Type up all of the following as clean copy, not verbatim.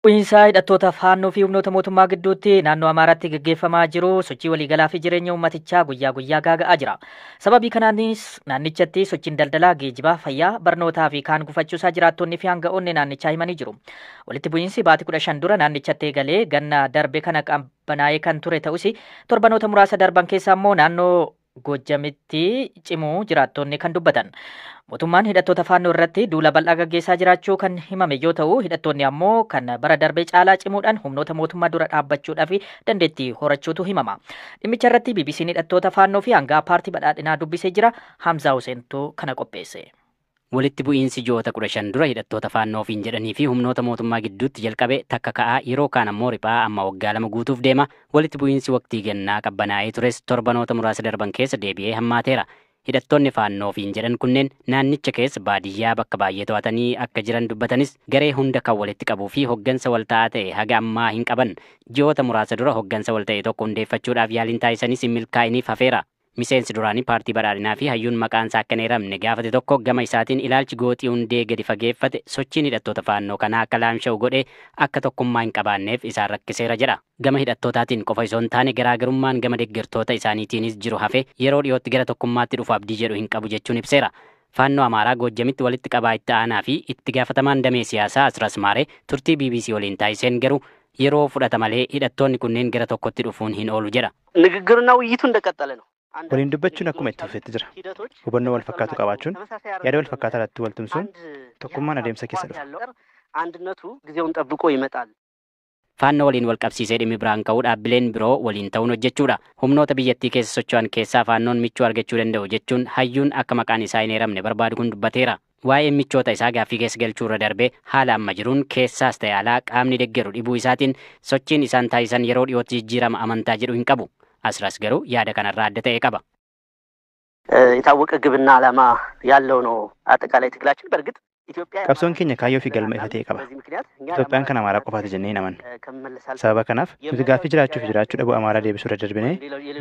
Bu'iinsa hidhattoota Faannoo fi humnoota mootummaa gidduutti naannoo Amaaraatti gaggeeffamaa jiru sochii waliigalaa fi jireenya uummatichaa guyyaa guyyaa gaaga'aa jira. Sababii kanaanis naannichatti sochiin daldalaa, geejjibaa, fayyaa, barnootaa fi kaan gufachuusaa jiraattonni fi aanga'oonni naannichaa himanii jiru. Walitti bu'iinsi baatii 15 dura naannichatti eegalee ganna darbe kana qabbanaa'ee kan ture ta'us, torbanoota muraasa darban keessa ammoo naannoo Goojjamitti cimuu jiraattonni kan dubbatan. Mootummaan hidhattoota Faannoo irratti duula bal'aa gaggeessaa jiraachuu kan himame yoo ta'u, hidhattoonni ammoo kan bara darbee caalaa cimuudhaan humnoota mootummaa dura dhaabbachuudhaaf dandeettii horachuutu himama. Dhimmicha irratti BBC'n hidhattoota Faannoo fi aanga'a paartii badhaadhinaa dubbisee jira. Hamzaa Huseentu kana qopheesse. Walitti bu'iinsi ji'oota 15 dura hidhattoota Faannoo ofiin jedhanii fi humnoota mootummaa gidduutti jalqabe takka ka'aa, yeroo kaan ammoo riphaa amma waggaa 2 guutuuf deema. Walitti bu'iinsi waqtii gannaa qabbanaa'ee tures torbanoota muraasa darban keessa deebi'ee hammaateera. Hidhattoonni Faannoo ofiin jedhan kunneen naannicha keessa baadiyyaa bakka baay'ee to'atanii akka jiran dubbatanis, garee hunda kan walitti qabuu fi hoggansa walta'aa ta'e haga ammaa hin qaban. Ji'oota muraasa dura hoggansa walta'e tokko hundeeffachuudhaaf yaaliin taasisanis hin milkaa'iniif hafeera. Miseensi duraanii paartii badhaadhinaa fi hayyuun maqaan isaa akka hin eeramne gaafate tokko gama isaatiin, ilaalchi gooxii hundee gadi fageeffate sochiin hidhattoota Faannoo kanaa akka laamsha'u godhee akka tokkummaa hin qabaanneef isaan rakkiseera jedha. Gama hidhattootaatiin qofa osoo hin taane garaagarummaan gama deeggartoota isaaniitiinis jiru hafe yeroo dhiyootti gara tokkummaatti dhufu abdii jedhu hin qabu jechuun ibseera. Faannoo Amaaraa Goojjamitti walitti qabaa itti aanaa fi itti gaafatamaan damee siyaasaa Asras Maaree turtii BBC waliin taasiseen garuu, yeroo fudhata malee hidhattoonni kunneen gara tokkotti dhufuun hin oolu jedha. ንግግርና ውይይቱ እንደቀጠለ ነው። Waliin dubbachuun akkuma itti fufetti jira. Hubannoo wal fakkaatu qabaachuun, yaada wal fakkaataa irratti wal tumsuun tokkummaan adeemsa keessa dhufa. አንድነቱ ጊዜውን ጠብቆ ይመጣል። Faannoo waliin wal qabsiisee dhimmi biraan ka'uu dhaabbileen biroo waliin ta'uun hojjechuudha. Humnoota biyyattii keessa socho'an keessaa Faannoon michuu argachuu danda'u jechuun hayyuun akka maqaan isaa hin eeramne barbaadu kun dubbateera. Waa'ee michoota isaa gaaffii keessa galchuu irra darbee, haala amma jiruun keessaas ta'e alaa qaamni deeggaru dhibuu isaatiin sochiin isaan taasisan yeroo dhiyootti jijjiirama amantaa jedhu hin qabu. Asras garuu yaada kanarraa adda ta'e qaba. የታወቀ ግብና ዓላማ ያለው ነው አጠቃላይ ትግላችን። በእርግጥ ኢትዮጵያ Qabsoon keenya kaayyoo fi galma ifa ta'e qaba. Itoophiyaan kan Amaaraa qofaati jennee hin amannu. Sababa kanaaf nuti gaaffii jiraachuu fi jiraachuu dhabuu Amaaraa deebisuu irra darbinee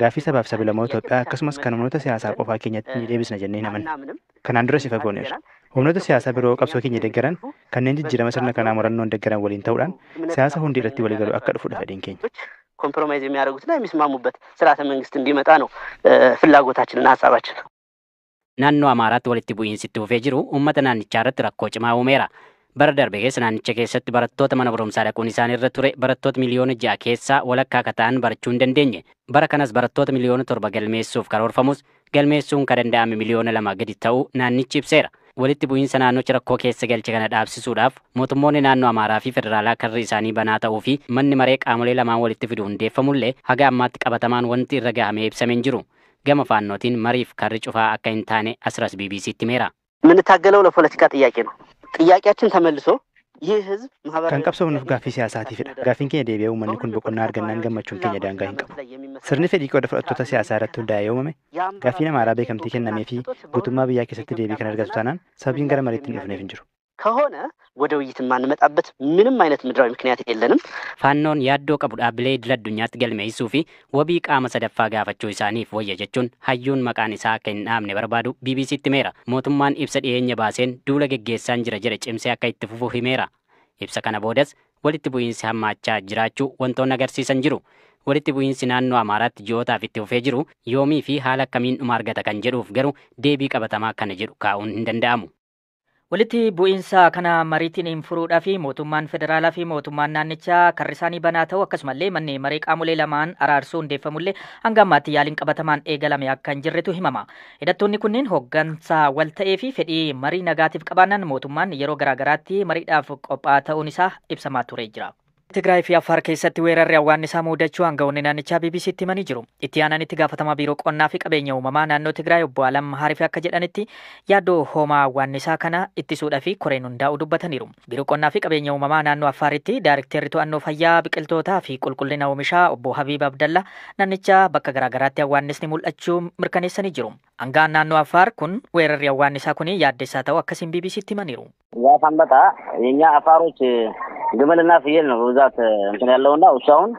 gaaffii sabaaf sablammoota Itoophiyaa akkasumas kan humnoota siyaasaa qofaa keenyatti ni deebisna jennee hin amannu. Kanaan duras ifa gooneerra. Humnoota siyaasaa biroo qabsoo keenya deeggaran, kanneen jijjiirama sirna kanaa murannoon deeggaran waliin ta'uudhaan siyaasa hundi irratti waliigalu akka dhufudha fedhiin keenya. ኮምፕሮማይዝ የሚያደርጉትና የሚስማሙበት ስርዓተ መንግስት እንዲመጣ ነው ፍላጎታችንና ሀሳባችን። Naannoo Amaaraatti walitti bu'iinsi itti fufee jiru uummata naannichaa irratti rakkoo cimaa uumeera. Bara darbe keessa naannicha keessatti barattoota mana barumsaa dhaquun isaan irra ture barattoota miliyoona 6 keessaa walakkaa akka ta'an barachuu hin dandeenye. Bara kanas barattoota miliyoona 7 galmeessuuf karoorfamus, galmeessuun kan danda'ame miliyoona 2 gadi ta'uu naannichi ibseera. Walitti bu'iinsa naannocha rakkoo keessa galche kana dhaabsisuudhaaf mootummoonni naannoo Amaaraa fi federaalaa karri isaanii banaa ta'uu fi manni maree qaamolee lamaan walitti fidu hundeeffamullee, haga ammaatti qabatamaan wanti irra gahamee ibsamee hin jiru. Gama Faannootiin mariif karri cufaa akka hin taane Asras BBCtti himeera. የምንታገለው ለፖለቲካ ጥያቄ ነው። ጥያቄያችን ተመልሶ ይህ ህዝብ ማህበራዊ Kan qabsoofnuuf gaaffii siyaasaatiifidha. Gaaffiin keenya deebi'ee uummanni kun boqonnaa argannaan gammachuun keenya daangaa hin qabu. Sirni fedhii qooda fudhattoota siyaasaa irratti hundaa'ee uumame gaaffiin Amaaraa beekamtii kennamee fi guutummaa biyyaa keessatti deebii kan argatu taanaan, sababiin gara mariitti hin dhufneef hin jiru. ከሆነ ወደ ውይይት የማንመጣበት ምንም አይነት ምድራዊ ምክንያት የለንም። Faannoon yaaddoo qabu dhaabbilee idil addunyaatti galmeessuu fi wabii qaama sadaffaa gaafachuu isaaniif wayya jechuun hayyuun maqaan isaa akka hin dhaamne barbaadu BBCtti himeera. Mootummaan ibsa dhiyeenya baaseen duula geggeessaan jira jedhe cimsee akka itti fufu himeera. Ibsa kana boodas walitti bu'iinsi hammaachaa jiraachuu wantoonni agarsiisan jiru. Walitti bu'iinsi naannoo Amaaraatti ji'ootaaf itti fufee jiru yoomii fi haala akkamiin dhuma argata kan jedhuuf garuu deebii qabatamaa kana jedhu kaa'uun hin danda'amu. Walitti bu'iinsa kana mariitiin hin furuudhaa fi mootummaan federaalaa fi mootummaan naannichaa karri isaanii banaa ta'u, akkasumallee manni maree qaamolee lamaan araarsuu hundeeffamullee, hanga ammaatti yaaliin qabatamaan eegalame akka hin jirretu himama. Hidhattoonni kunneen hooggansa wal ta'ee fi fedhii marii nagaatiif qabaannan mootummaan yeroo garaagaraatti mariidhaaf qophaa'aa ta'uun isaa ibsamaa turee jira. Tigraay fi Affaar keessatti weerarri awwaannisaa mudachuu aangawoonni naannichaa BBCtti himanii jiru. Itti aanaan itti gaafatamaa biiroo qonnaa fi qabeenya uumamaa naannoo Tigraay obbo Alam Hariif akka jedhanitti, yaaddoo hoomaa awwaannisaa kana ittisuudhaa fi koreen hundaa'uu dubbataniiru. Biiroo qonnaa fi qabeenya uumamaa naannoo Affaaritti daarikteerri to'annoo fayyaa biqiltootaa fi qulqullina oomishaa obbo Habiib Abdalla naannichaa bakka garaagaraatti awwaannisni mul'achuu mirkaneessanii jiru. Aangaan naannoo Affaar kun weerarri awwaannisaa kun yaaddessaa ta'uu akkasiin BBCtti himaniiru. ዛፍ አንበጣ የኛ አፋሮች ግመልና ፍየል ነው በብዛት እንትን ያለውና ውሻውን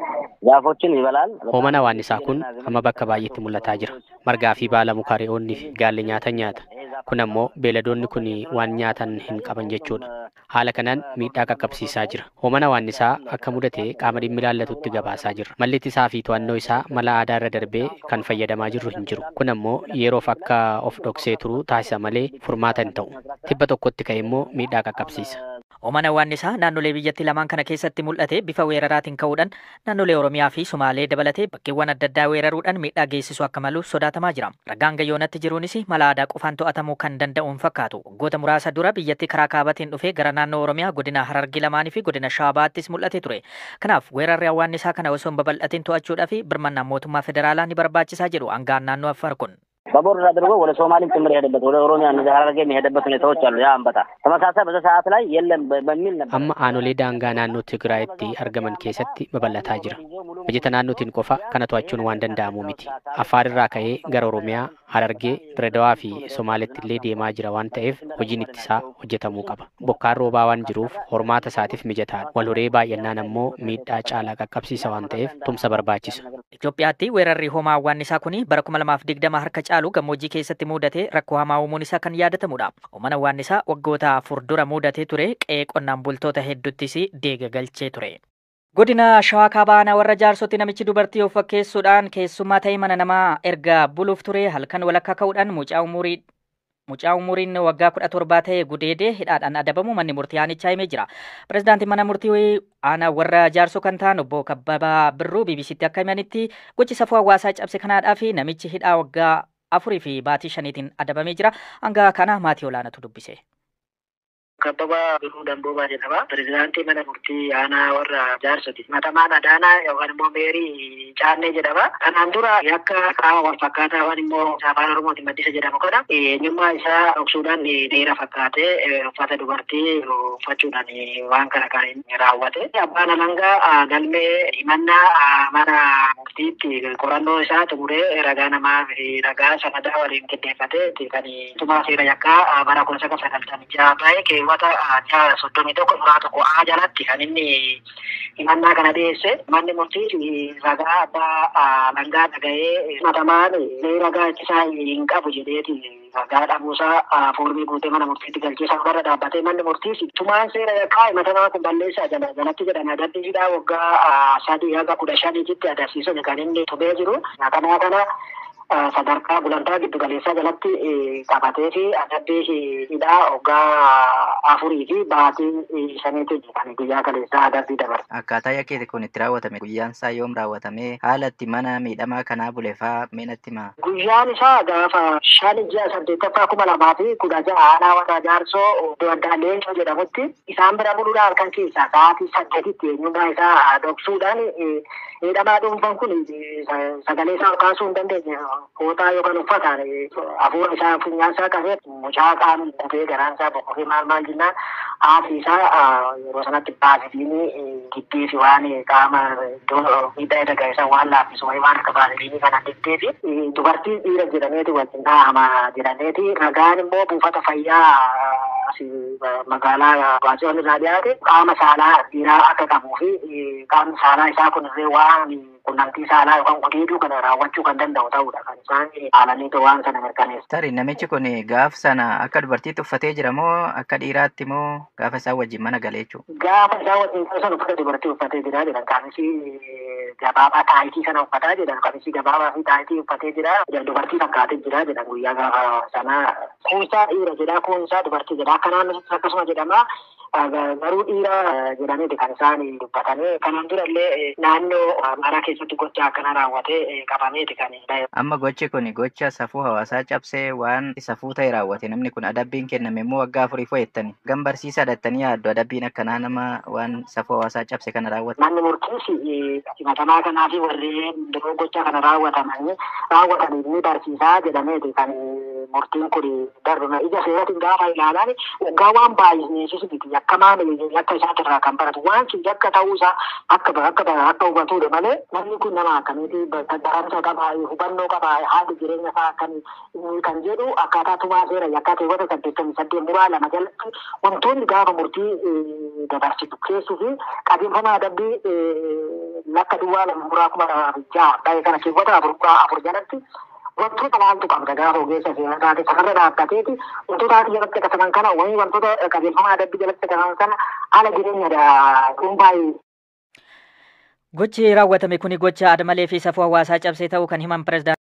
ዛፎችን ይበላል። Hoomaan awwaannisaa kun amma bakka baay'eetti mul'ataa jira. Margaa fi baala mukaa re'oonni fi gaalli nyaatan nyaata. Kun ammoo beeyladoonni kun waan nyaatan hin qaban jechuudha. Haala kanaan miidhaa qaqqabsiisaa jira. Hoomaan hawaannisaa akka mudate qaama dhimmi ilaallatutti gabaasaa jirra. Malli ittisaa fi to'annoo isaa mala aadaa irra darbee kan fayyadamaa jirru hin jiru. Kun ammoo yeroof akka of dhoksee turu taasisa malee furmaata hin ta'u. Tibba tokkotti ka'e immoo miidhaa qaqqabsiisa. Hoomaan hawaannisaa naannolee biyyattii lamaan kana keessatti mul'ate bifa weeraraatiin ka'uudhaan naannolee Oromiyaa fi Sumaalee dabalatee bakkeewwan adda addaa weeraruudhaan miidhaa geessisuu akka malu sodaatamaa jira. Ragaan gayyoonatti jiruunis mala aadaa qofaan to'atamuu kan danda'u hin fakkaatu. Waggoota muraasa dura biyyattii karaa kaabatiin dhufee gara naannoo Oromiyaa godina Harargee lamaanii fi godina Shaabaattis mul'atee ture. Kanaaf weerarri hawaannisaa kana osoo hin babal'atin to'achuudhaaf birmannaan mootummaa federaalaa ni barbaachisaa jedhu aangaan naannoo Affaar kun. በቦርደር አድርጎ ወደ ሶማሌም ጭምር የሄደበት ወደ ኦሮሚያ እነዚህ ሀረርጌም የሄደበት ሁኔታዎች አሉ። ያ አንበጣ ተመሳሳይ በዛ ሰዓት ላይ የለም በሚል ነበር። Amma aanolee daangaa naannoo Tigraayitti argaman keessatti babal'ataa jira. Bajeta naannootiin qofa kana to'achuun waan danda'amu miti. Affaar irraa ka'ee gara Oromiyaa, Harargee, Diredawaa fi Somaaleetti illee deemaa jira waan ta'eef hojiin ittisaa hojjetamuu qaba. Bokkaan roobaa waan jiruuf hormaata isaatiif mijataadha. Wal horee baay'inaan ammoo miidhaa caalaa qaqqabsiisa waan ta'eef tumsa barbaachisa. Itoophiyaatti weerarri hoomaa hawaannisaa kun bara 2020 harka caalu gammoojjii keessatti mudate rakkoo hamaa uumuun isaa kan yaadatamudha. Hoomaan hawaannisaa waggoota afur dura mudatee ture qe'ee qonnaan bultoota hedduuttis deega galchee ture. Godina Shawaa Kaabaa aanaa warra Jaarsotti namichi dubartii of fakkeessuudhaan keessummaa ta'e mana namaa erga buluuf ture halkan walakkaa ka'uudhaan mucaa umuriin waggaa 17 ta'e gudeedee hidhaadhaan adabamu manni murtii aanichaa himee jira. Pireezidaantiin mana murtii aanaa warra Jaarsoo kan ta'an obbo Kabbabaa Birruu BBCtti akka himanitti gochi safuu hawaasaa cabse kanaadhaa fi namichi hidhaa waggaa 4 fi baatii 5tiin adabamee jira. Hanga kana maatii olaanaatu dubbise. Kabbabaa Birruu Damboobaa jedhama. Pireezidaantii mana murtii aanaa warra Jaarsoti. Matamaan Adaanaa yookaan immoo Meerii Caannee jedhama. Kanaan dura yakka qaama wal fakkaataa yookaan immoo afaan Oromootiin maddisa jedhamu kana eenyummaa isaa dhoksuudhaan dhiira fakkaatee uffata dubartii uffachuudhaan waan kana kan inni raawwate. Abbaan alangaa galmee himannaa mana murtiitti qorannoo isaa xumuree ragaa namaa fi ragaa sanadaa waliin qindeeffatee kan tumaa seera yakkaa bara 1996 ta'e keewwata 631 muraa 1 A jalatti kan inni himannaa kana dhiyeesse. Manni murtii ragaa abbaa alangaa dhaga'ee matamaan ragaa ittisaa hin qabu jedheeti ragaa dhabuusaa foormii guutee mana murtiitti galchee sana irra dhaabbatee manni murtiis tumaan seera yakkaa himatamaa kun balleessaa jalatti jedhame adabbii hidhaa waggaa 3 haga 15tti adabsiisan kan inni tumee jiru. Kanaa kana sadarkaa gulantaa giddu galeessaa jalatti qabatee fi adabbii hidhaa waggaa 4 fi baatii 5tti kan guyyaa galeessaa adabbii dabarse. Akkaataa yakkeeti kun itti raawwatame guyyaan isaa yoom raawwatame haala itti mana miidhamaa kanaa bule fa'aa mee natti himaa? Guyyaan isaa gaafa 5 ji'a 8ffaa 2016 aanaa warra Jaarsoo iddoo addaa Leencoo jedhamutti isaan bira buluudhaan halkan keessaa sa'aatii 8tti eenyummaa isaa dhoksuudhaan miidhamaa dhuunfaan kun sagalee isaa ol kaasuu hin dandeenye fooxaa yookaan uffataan hafuura isaa funyaan isaa qabee mucaa qaama gubee garaan isaa boqofee maal maal jennaan haati isaa yeroo sanatti baasiliinii dibbee fi waan qaama iddoo miidhaa irra ga'e sana waan laaffisu wayii waan akka baasiliinii kana dibbee fi dubartii dhiira jedhameeti wajjin dhaahama jedhameeti ragaan immoo buufata fayyaa magaalaa Baasiyoon irraa dhiyaate qaama saalaa dhiiraa akka qabuu fi qaamni saalaa isaa kun illee waan qunnamtii saalaa yookaan gudeeduu kana raawwachuu kan danda'u ta'uudha kan isaan haalaniitu waan sana mirkaneessa. Tarii namichi kun gaaf sana akka dubartiitti uffatee jira moo akka dhiiraatti moo gaafa isaan wajjin mana galee jechuudha? Gaafa isaan wajjin sana uffata dubartii uffatee jira jedhan qamisii gabaabaa taayitii sana uffataa jedhan qamisii gabaabaa fi taayitii uffatee jira dubartii fakkaatee jira jedhan guyyaa gaafa sana kuunsaa dhiira jedha kuunsaa dubartii jedha akka naannoo akkasuma jedhama. Garuu dhiira jedhameeti kan isaan dubbatanii kanaan dura illee naannoo Amaaraa keessatti gocha akkana raawwatee qabameeti kan ba'e. Amma gochi kun gocha safuu hawaasaa cabsee waan safuu ta'e raawwate namni kun adabbiin kenname immoo waggaa 4 foo'ettani. Gam barsiisaa dhattanii yaaddu adabbiin akkanaa nama waan safuu hawaasaa cabse kana raawwate. Manni murtiis himatamaa kanaa fi warreen biroo gocha kana raawwatanii ni barsiisaa jedhameeti kan murtiin kun darbe. Ija seeratiin gaafa ilaalan waggaa waan baay'isneesis miti yakkamaan yakka isaatirraa kan baratu waan sun yakka ta'uusaa akka hubatudha malee namni kun nama akkamiiti barumsa qabaa hubannoo qabaa haalli jireenya isaa akkamii kan jedhu akkaataa tumaa seera yakkaa keewwata 88 muraa 2 jalatti wantoonni gaafa murtii dabarsitu keessuu fi qajeelfama adabbii lakka duwwaa 2 muraa 2006 ba'e kana keewwata 4 jalatti Wantoota laaltu qabda gaafa ogeessa seeraa taate sanarra dhaabbateeti wantoota ati jalatti caqasaman kana wayii wantoota qajeelfama adabbii jalatti caqasaman sana ala jireenya dhuunfaa. Gochi raawwatame kuni gocha aadmalee fi safuu hawaasaa cabsee ta'uu kan himan pirezidaantii.